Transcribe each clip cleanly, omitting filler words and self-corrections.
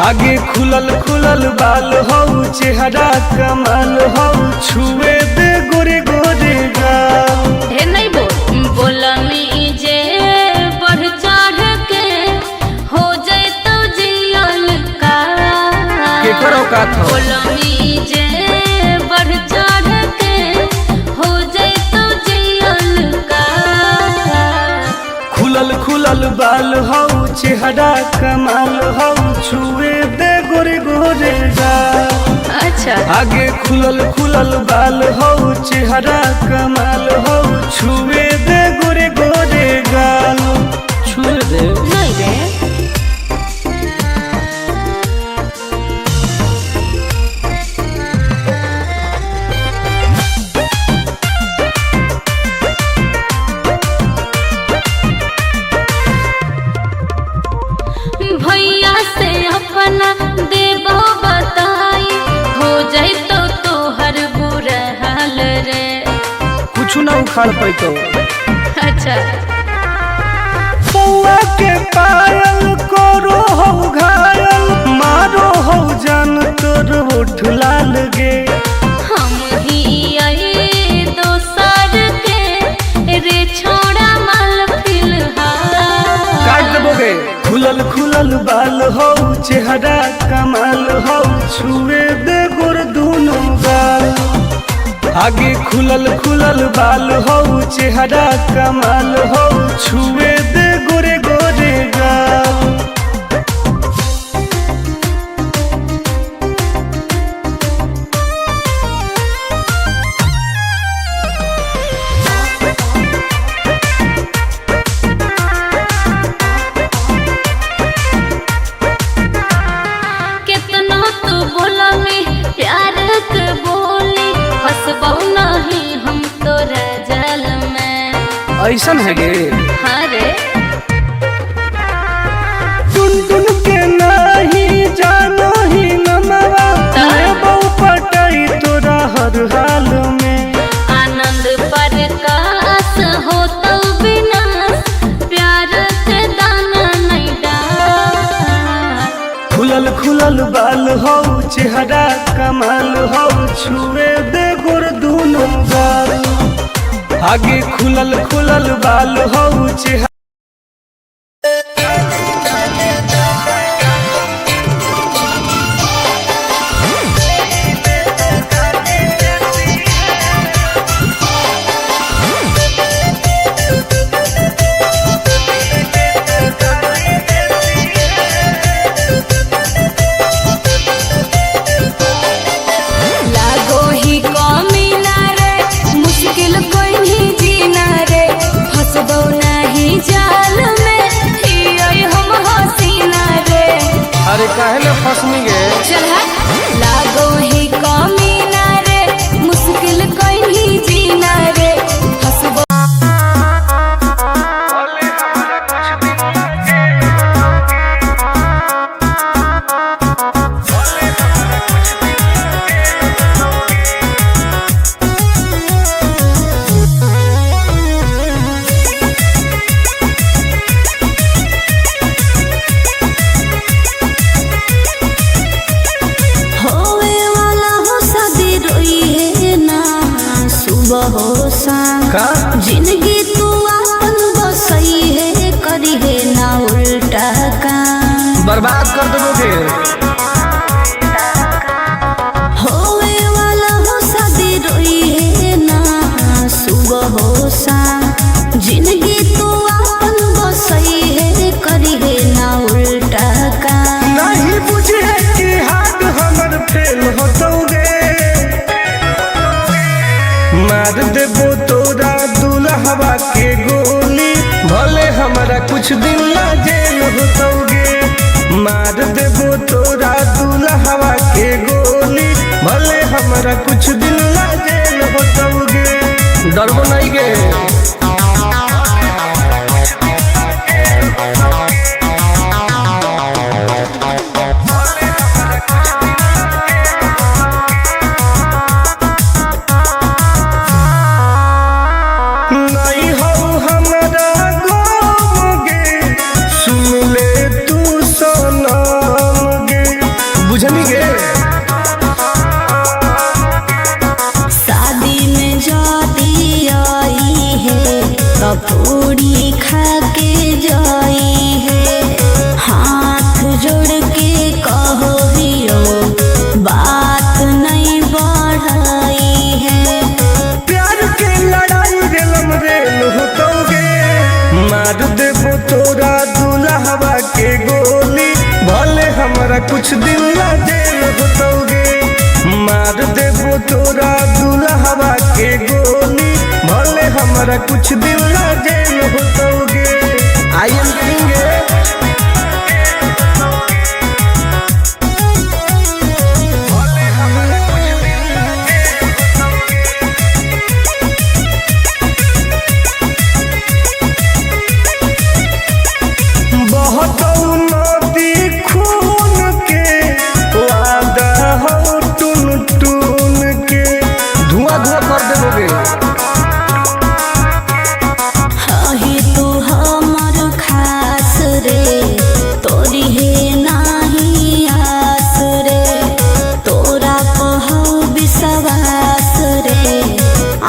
आगे खुलल खुलल बाल हौ, चेहरा कमाल हौ, छुए दे गोरे गोरे गाल। ढेर नहीं बोल बोलनी जे बढ़ चढ़ के हो जाए तो जियल का। केकर औकात हौ? बोलनी जे बढ़ चढ़ के हो जाए तो जियल का। खुलल खुलल बाल हौ, चेहरा कमाल हौ, छुए दे गोरे गोरे गाल। अच्छा। आगे खुलल खुलल बाल हौ, चेहरा कमाल हौ, छुए दे गोरे गोरे गाल। छुए दे। नहीं रे। भैया से अपना देबो बताई हो जाए तो तोहर बुरा हाल रे। कुछ ना उखाड़ पैतो। अच्छा। पौआ के पायल करो हौ घायल, मारो हौ जान तोर होठ लाल गे। हम ही आई दोसर के रे छोड़ा माल फिलहाल। काट देबोगे। खुलल खुलल बाल हौ, चेहरा कमाल हौ, छुए दे गोर दुनो गाल। आगे खुलल खुलल बाल हौ, चेहरा कमाल हौ, छुए दे गोरे गोरे गाल। कितना तू बोला में प्यार के बोली फसबो नहीं हम तोरा जाल में। ऐसन है गे? हाँ रे। टुन टुन के नाही जानो ही नमवा, मैं बहु पटाई तोरा हर हाल में। आनंद प्रकाश हो तो विनाश प्यार के दाना नहीं डाल। खुलल खुलल बाल हौ, चेहरा कमाल हौ, छुए दे गोर दुनो गाल। आगे खुलल खुलल बाल हौ, चेहरा लागो ही कमी ना रे, मुश्किल कोई नहीं जीना रे, फसबो नहीं जाल में हियै हम हसीना रे। अरे काहे ना फसनी गे? चल हट। लागो ही कमी ना रे, मुश्किल कोई नहीं जीना रे, फसबो होवे वाला हो शादी रोई है ना सुबह हो शाम। का? जिंदगी तू अपन बसई है करी है ना उल्टा काम। बर्बाद कर देबोगे। होवे वाला हो शादी रोई है ना सुबह हो शाम। जिंदगी तू अपन बसई है करी है ना उल्टा काम। नहीं बुझे कि हाथ हमर फेल होतौगे, मार देबो तोरा दुल्हवा के गोली, भले हमरा कुछ दिन ला जेल होतौगे। मार देबो तोरा दुल्हवा के गोली, भले हमरा कुछ दिन ला जेल होतौगे। डरबो नहीं गे। नहीं हो हमरा गम गे, सुन ले तू सनम गे। मार देबो तोरा दुल्हवा के गोली, भले हमरा कुछ दिन ला जेल होतौगे। मार देबो तोरा दुल्हवा के गोली, भले हमरा कुछ दिन ला जेल होतौगे। I am king. बहुत नदी खून के वादा हो टून टून के, धुआं धुआं कर देबोगे। अहे तू हमर खास रे, तोरी हे नाही आस रे, तोरा कहौ विश्वास रे,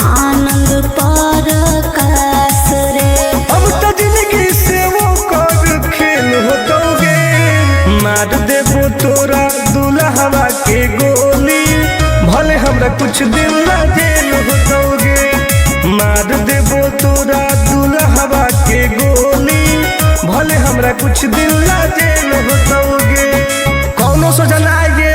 आनंद पर कास रे। अब तो जिंदगी से वो कर खेल होतोगे। मार देबो तोरा दुल्हवा के गोली, भले हमरा कुछ दिन ला जेल होतोगे। मार देबो तोरा दुल्हवा के गोली, भले हमरा कुछ दिन ला जेल होतोगे। कौनो सजा ना आएगे।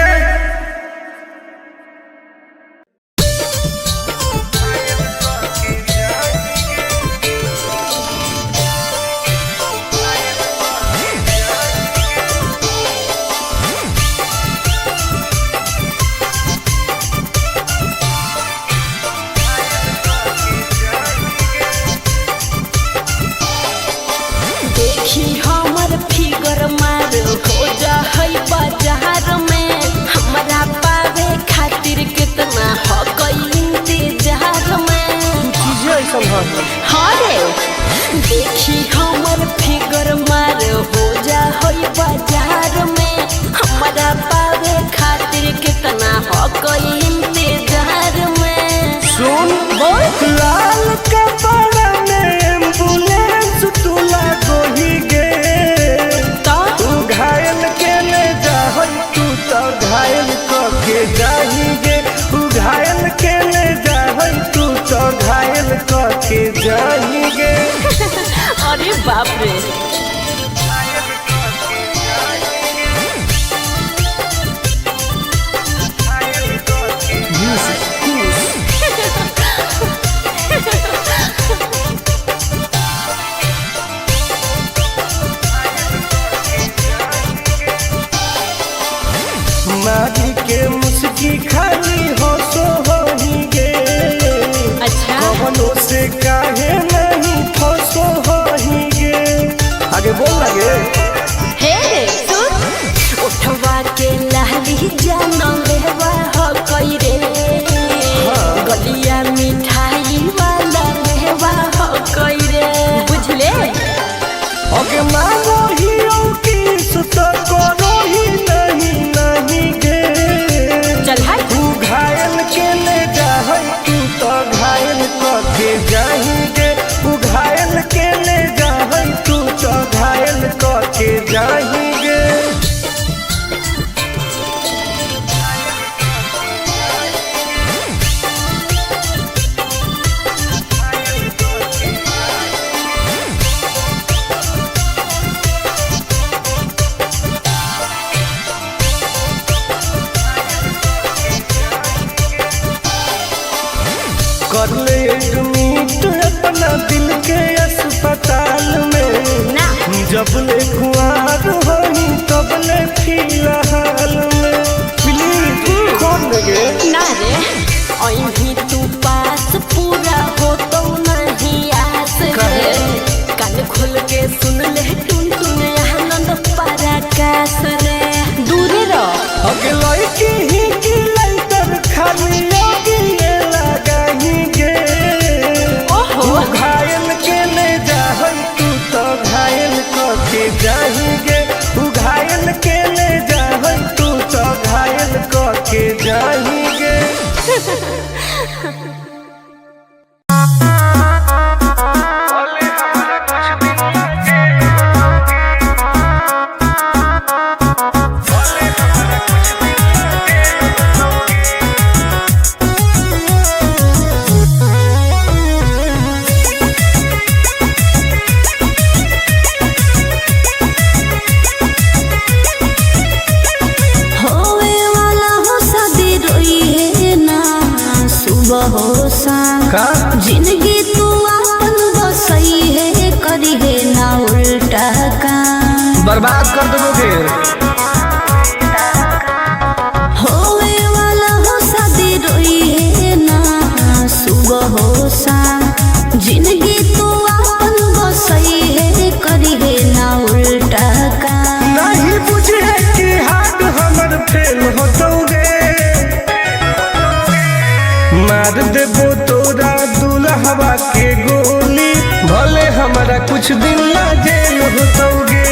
देखी हमर फिगर मार हो जा है बाजार में, हमरा पावे खातिर कितना हो गई इंतजार में। चीजें ऐसा हाँ रे, देखी हमर फिगर मार हो जा है बाजार में, हमरा पावे खातिर कितना हो गई इंतजार में। सुन लाल कपड़ा में एम्बुलेंस तू लागोही गे, तो तू घायल के ले जाहई तू तो घायल क के जाही गे, तू घायल के ले जाहई तू तो घायल क के जाही गे। अरे बाप रे, मारी के मुस्की खाली हो सो होही गे, अच्छा कवनो से काहे नहीं फसो होही गे। आगे बोल लगे। हे सुन, उठवा के लाली जानो लेवा हो कई रे, गलिया मिठाई वाला लेवा हो कई रे, बुझले। ओके मांगो ही ओ किस तो करो ही नहीं नहीं गे, चल हट। तू घायल के ले जाहई तू तो घायल क के जाही गे, तू घायल के ले जाहई तू तो घायल क के जाही गे। कर ले एडमिट अपना दिल के अस्पताल में, ना जब ले कुआर होही तब ले फिलहाल में। प्लीज कौन लगे ना रे, अहीं तू पास पूरा हो तो नहीं आस रे, कान खोल के सुन ले टुन टुन आनंद पराकाश रे, दूरे रह। अगे लड़की ही की लाइटर खाली लगी लगाही गे, ओहो तू घायल के ले जाहई तू तो घायल क के जाही गे, तू घायल के ले जाहई तू तो घायल क के जाही गे। बर्बाद कर देबोगे। होवे वाला हो शादी रोई है ना सुबह हो शाम, जिंदगी तू आपन बसई है करी है ना उल्टा काम। नहीं बुझे कि हाथ हमर फेल होतौगे, मार देबो तोरा दुल्हवा के गोली, भले हमरा कुछ दिन ला जेल होतौगे।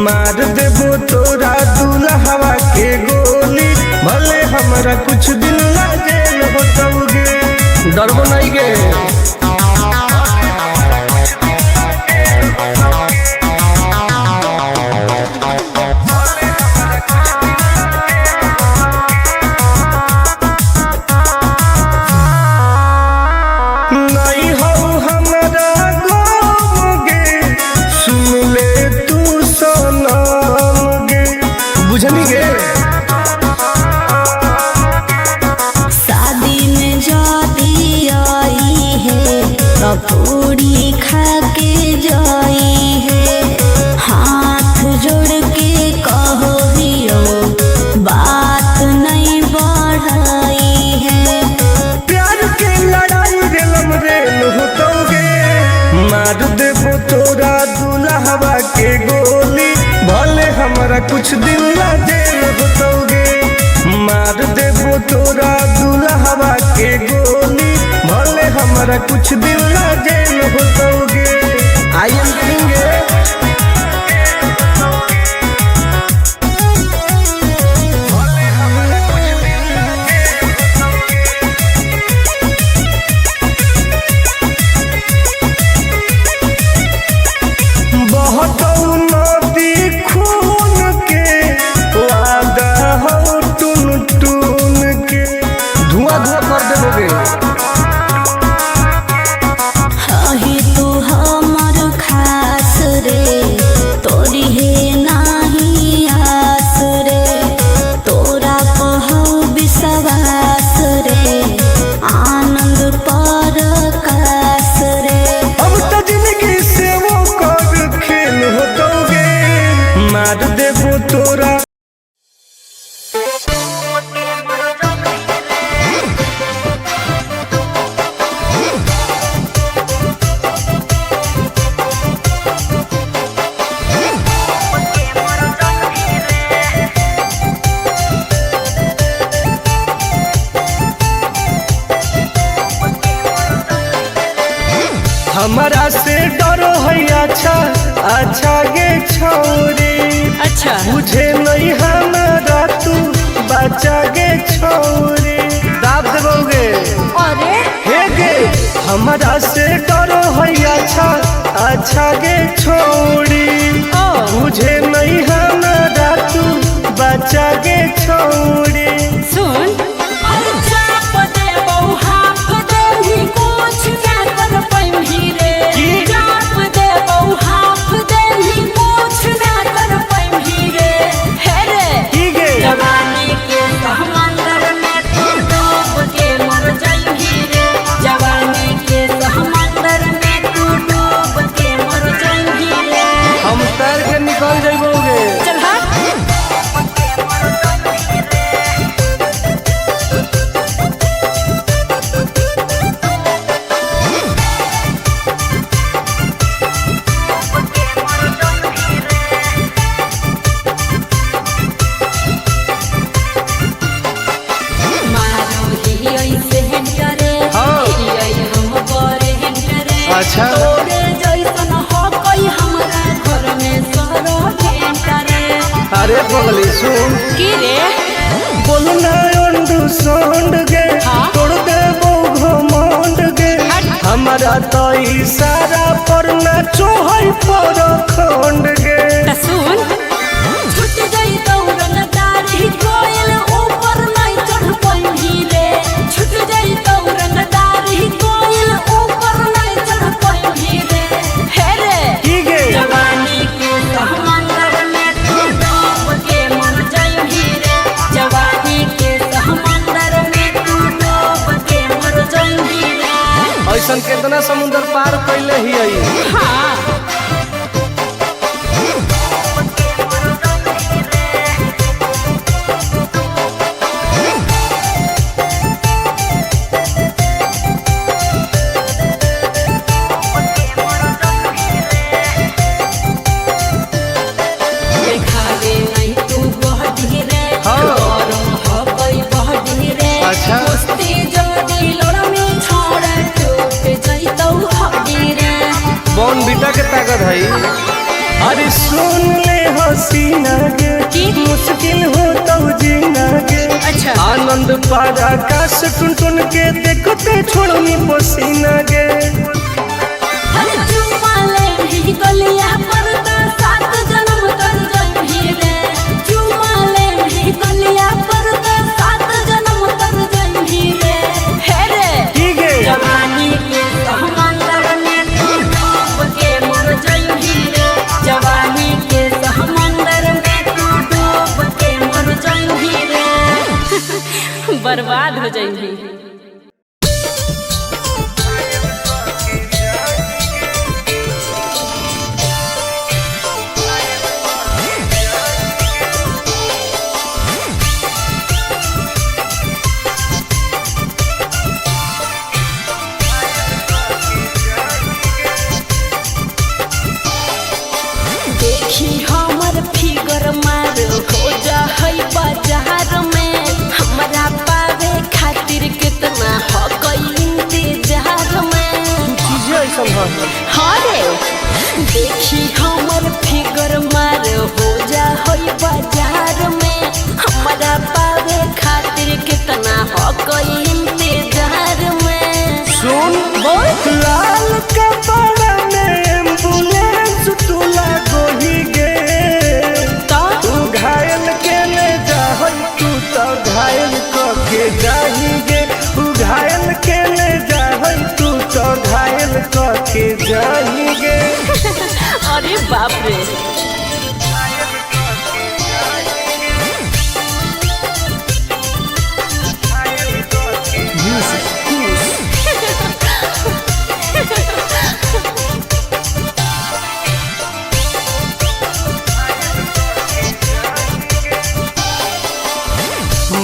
मार देबो तोरा दुल्हवा के गोली, भले हमरा कुछ दिन ला जेल होतौगे। डरबो नहीं गे। नहीं हो हमरा गम गे, सुन ले तू सनम गे, बुझनी गे। शादी में जाती आई है तो पूरी खा के जाई है, हाथ जोड़ के कहो हियो बात नहीं बढ़ाई है। प्यार के लड़ाई रेलम रेल होतौगे, मार देबो तोरा दुल्हवा के गोली, भले हमरा कुछ दिन ला जेल होतौगे। मार देबो तोरा दुल्हवा के गोली, भले हमरा कुछ दिन ला जेल होतौगे। I am king. बहुत नदी खून के वादा हो टून टून के, धुआं धुआं कर देबोगे। हही तू हमर खास रे, तोरी हे नाही आस रे, तोरा पहौ विश्वास रे, आनंद पर कास रे। अब तो जिंदगी से वो कर खेल होतौगे, मार देबो तोरा। हमारा से डरो है अच्छा अच्छा गे छौरी, अच्छा बुझे नहीं हमारा तू बच्चा गे छौरी, दाब देबोगे। अरे हे गे हमारा से डरो है अच्छा अच्छा गे छौरी, ओ बुझे नहीं हमारा तू बच्चा गे छौरी। सुन की? की गे? जवानी के समंदर में तू डूब के मर जाइबी रे, जवानी के समंदर में तू डूब के मर जाइबी रे। हम तैर के निकल जाइबोगे। चल हट। मारो ही ऐसे करे, हाँ। ही हम बरे करे। अच्छा। तोरे जैसन हकई हमरा घर में सरो करे। अरे पगली सुन, की रे? बोलना अंडू सोंड गे, हाँ? तोड़ देबो घमंड गे, हट। हमारा तो इशारा पर नाचो है पर खंड गे। त सुन, छूट गई दौड़न दाढ़ी कोयल ऊपर नहीं चढ़ पैही रे, छूट गई दौड़न दाढ़ी कोयल ऊपर नहीं चढ़ पैही रे। हे रे की गे? जवानी के समंदर में तू डूब के मर जाइबी रे, जवानी के समंदर में तू डूब के मर जाइबी रे। ऐसन केतना समुंदर पार कैले ही आई। हाँ। लागत है। अरे सुन ले हसीना गे, मुश्किल हो तो जीना गे। अच्छा। आनंद पार आकाश टुन टुन के देखते छोड़नी पसीना गे। हर चुम्मा ले भी गलिया पर त सात जन्म तर जइही रे। चुम्मा ले भी गलिया पर त सात जन्म तर जइही रे। हे रे की गे? जवानी के समंदर में तू डूब के मर जइही रे। जवानी के समंदर में तू डूब के मर जइही रे। बर्बाद हो जइही। देखी हमर फिगर मार हो जा है बाजार में। हमरा पावे खातिर कितना हो इंतजार में। चीजें ऐसा है। हाँ रे, देखी हमर फिगर मार हो जा है बाजार में। हमरा पावे खातिर कितना हो इंतजार में। सुन बोल। लाल कपड़ा में एम्बुलेंस तू लागोही गे। तो तू घायल के ले जाहई तू तो घायल क के जाही गे। तू घायल के ले जाहई तू तो घायल क के जाही गे। अरे बाप रे।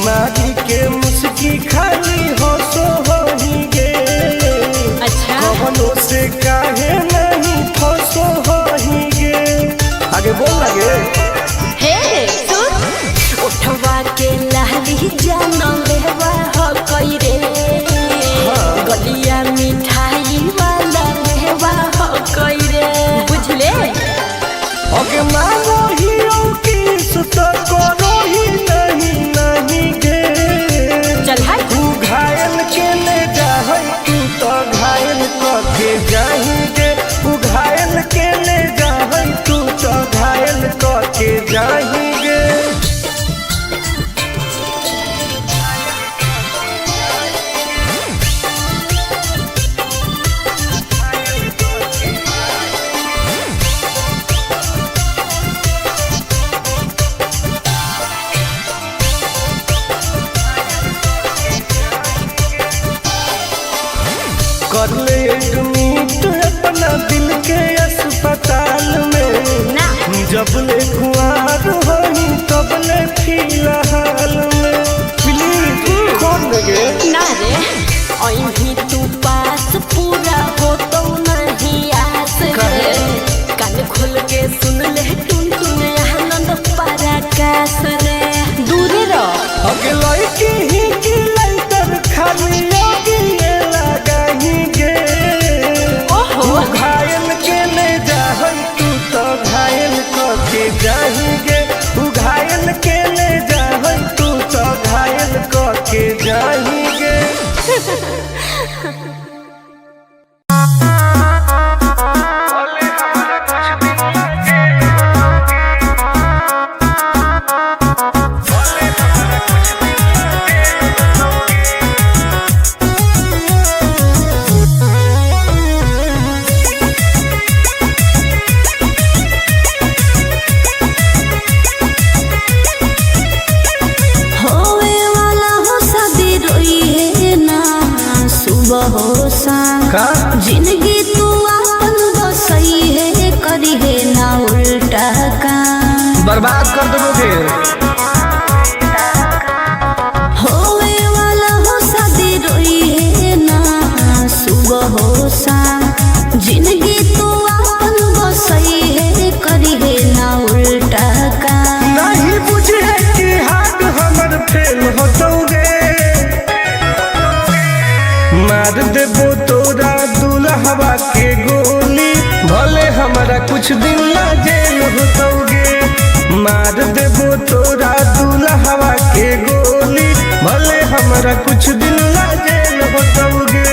मारी के मुस्की खाली हो सो होही गे। अच्छा। कवनो से काहे नहीं फसो होही गे। आगे बोल लगे। हे सुन, उठवा के लाली जान लेवा हो कई रे। गलिया मिठाई वाला लेवा हो कई रे। बुझले? ओके मानो ही की सुत करो ही नहीं नहीं गे। चल हट। तू घायल के ले जाहई तू तो घायल क के जाही गे। तू घायल के ले जाहई तू तो घायल क के जाही गे। कर ले एडमिट अपना दिल के अस्पताल में। ना। जब ले कुआर होही तब ले फिलहाल में। प्लीज कौन लगे। ना रे, अहीं तू पास पूरा हो तो नहीं आस रे। कान खोल के सुन ले टुन टुन आनंद पराकाश रे। दूरे रह। अगे लड़की ही की लाइटर खाली आगे लगाही गे। ओहो। तू घायल के ले जाहई तू तो घायल क के जाही गे। तू घायल के ले जाहई तू तो घायल क के जाही गे। होवे वाला हो शादी रोई है ना सुबह हो शाम। का? जिंदगी तू आपन बसई है करी है ना उल्टा काम। बर्बाद कर देबो गे। होवे वाला हो शादी रोई है ना सुबह हो शाम। जिंदगी तू आपन बसई है करी है ना उल्टा काम। नहीं बुझे कि हाथ हमर फेल होतौगे। मार देबो तोरा दुल्हवा के गोली, भले हमरा कुछ दिन ला जेल होतौगे।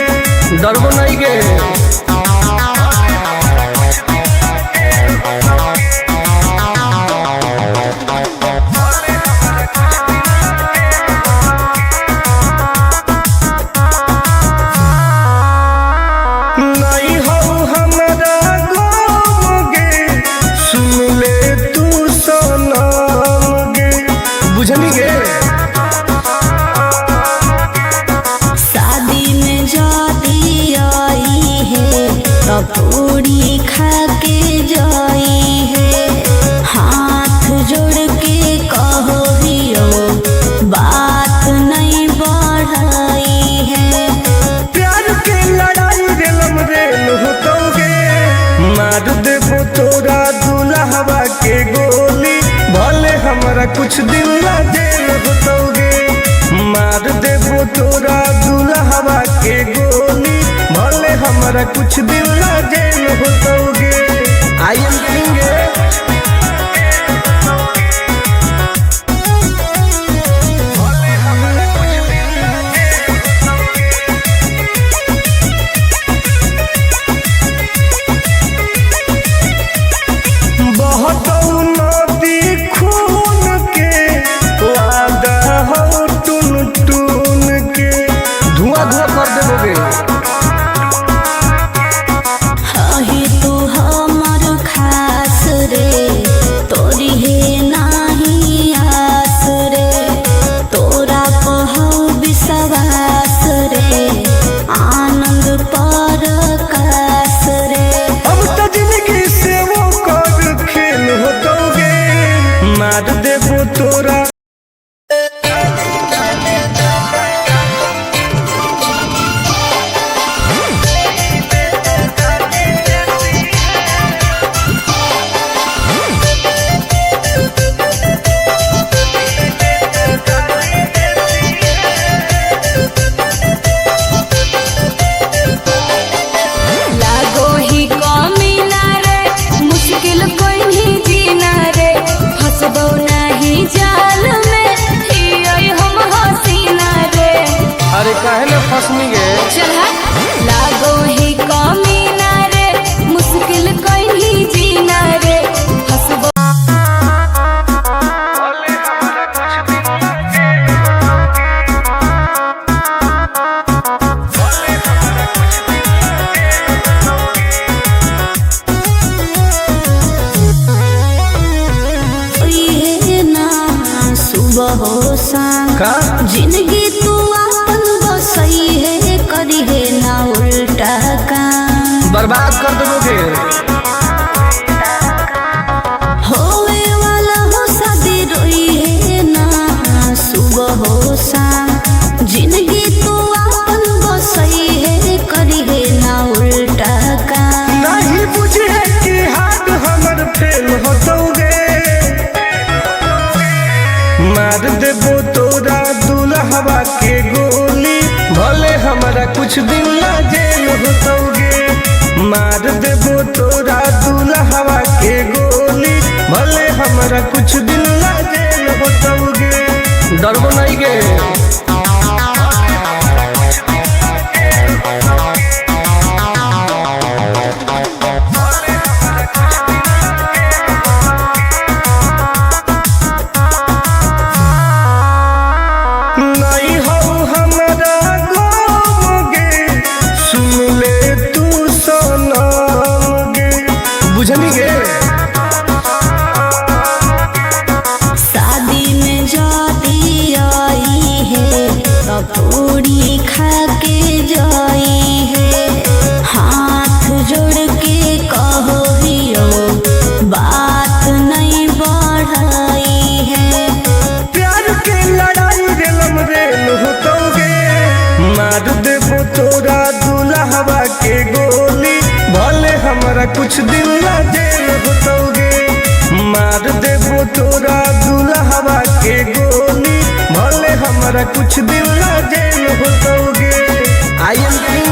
डरबो नहीं गे। नहीं हो हमरा गम गे, सुन ले तू सनम गे, बुझनी गे। शादी में जाती आई है तो पूरी खा के जाई है। हाथ जोड़ के कहो हियो बात नहीं बढ़ाई है। प्यार के लड़ाई रेलम रेल होतौगे, मार देबो तोरा दुल्हवा के गोली, भले हमरा कुछ दिन ला जेल होतौगे। मार देबो तोरा दुल्हवा के गोली, भले हमरा कुछ दिन ला जेल होतौगे। I am king. बहुत नदी खून के वादा हो टून टून के, धुआं धुआं कर देबोगे। हही तू हमर खास रे, तोरी हे नाही आस रे, तोरा पहौ विश्वास रे, आनंद पर कास रे। अब तो जिंदगी से वो कर खेल होतौगे, मार देबो तोरा। लागो ही कमी ना रे, मुश्किल कोई नहीं जीना रे, फसबो नहीं जाल में हियै हम हसीना रे। अरे काहे ना फसनी गे। चल हट। लागो ही कमी ना रे, मुश्किल कोई नहीं जीना रे, फसबो हे ना सुबह हो शाम, का जिंदगी तू अपन बसई है, करी है ना उल्टा काम। बर्बाद कर देबोगे। होवे वाला हो शादी रोई है ना सुबह हो शाम, जिंदगी तू अपन बसई है, करी है ना उल्टा काम। नहीं बुझे कि हाथ हमर फेल होतौगे, मार देबो तोरा दुल्हवा के गोली, भले हमरा कुछ दिन ला जेल होतौगे। मार देबो तोरा दुल्हवा के गोली, भले हमरा कुछ दिन ला जेल होतौगे। डरबो नहीं गे। नहीं हो हमरा गम गे, सुन ले तू सनम गे, बुझनी गे। शादी में जाती आई है तो पूरी खा के जाई है। हाथ जोड़ के कहो हियो बात नहीं बढ़ाई है। प्यार के लड़ाई रेलम रेल होतौगे, मार देबो तोरा दुल्हवा के गोली, भले हमरा कुछ दिन ला जेल होतौगे। मार देबो तोरा दुल्हवा के गोली, भले हमरा कुछ दिन ला जेल होतौगे। I am king.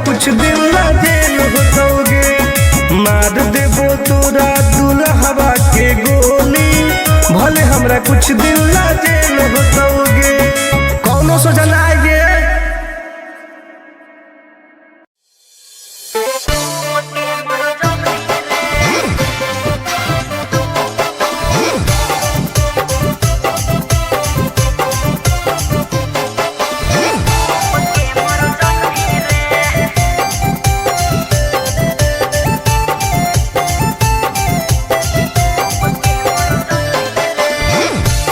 कुछ दिन ला जेल होतौगे। मार देबो तोरा दुल्हवा के गोली, भले हमरा कुछ दिन ला जेल होतौगे। कौनो सोचना आगे।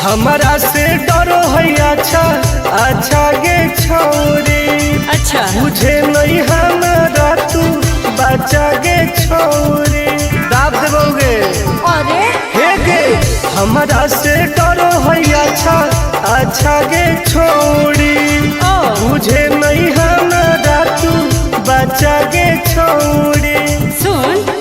हमारा से डरो है अच्छा अच्छा गे छौरी, अच्छा बुझे नहीं हमारा तू बच्चा गे छौरी। दाब देबोगे अरे हे गे। हमारा से डरो है अच्छा अच्छा गे छौरी, ओ बुझे नहीं हमारा तू बच्चा गे छौरी। सुन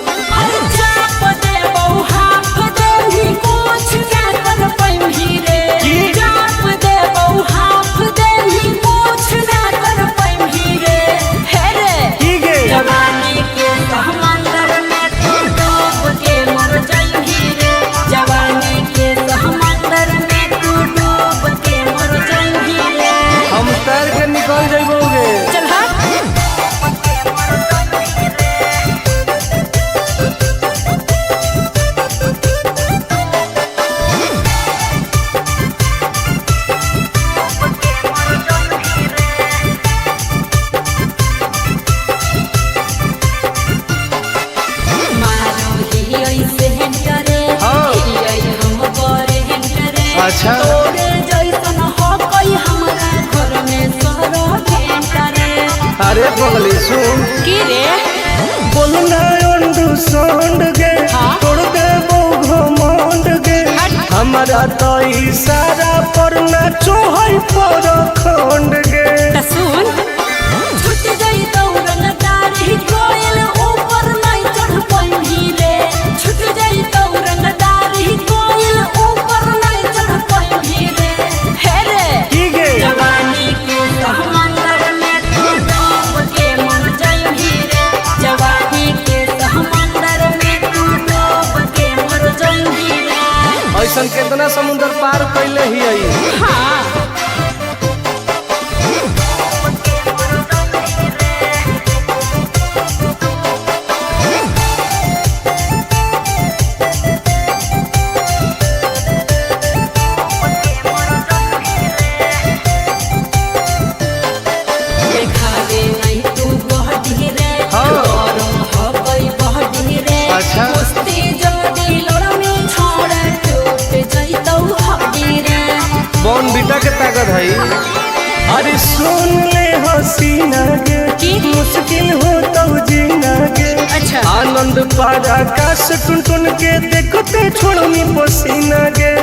की गे? हम तैर के निकल जइबोगे। चल हट। हाँ। अच्छा। अरे पगली सुन की रे? बोलना अंडू सोंड गे, हाँ? तोड़ देबो घमंड गे। हट। हमारा तो इशारा पर नाचो है पर खंड गे। त सुन छुट जाई तौरंगदारी कोयल ऊपर नहीं चढ़ पाई रे, छुट जाई तौरंगदारी कोयल ऊपर नहीं चढ़ पाई रे। हे रे की गे? जवानी के समंदर में तू डूब के मर जाई रे, जवानी के समंदर में तू डूब के मर जाई रे। ऐसन केतना समुंदर पार कैले ही आई। हाँ देखावे नहीं तू बहडी रे, हाँ। गरम हकई बहडी रे। अच्छा। कुश्ती जोड़ी लड़मी छोड़ टूट जइतौ हड्डी रे। बॉन बीटा के ताकत है। अरे सुन ले हसीना गे, की? मुश्किल हो तो जीना गे। अच्छा। आनंद पार आकाश टुन टुन के देखते छोड़नी पसीना गे।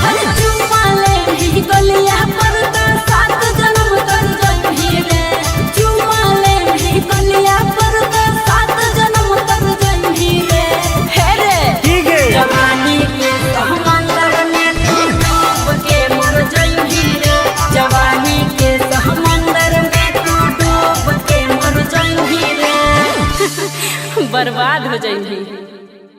हर चुम्मा ले ही गलिया पर तो सात जन्म तर जइही रे, चुम्मा ले ही गलिया पर तो सात जन्म तर जइही रे। हे रे की गे? जवानी के समंदर में तू डूब के मर जइही रे, जवानी के समंदर में तू डूब के मर जइही रे। बर्बाद हो जाएंगी।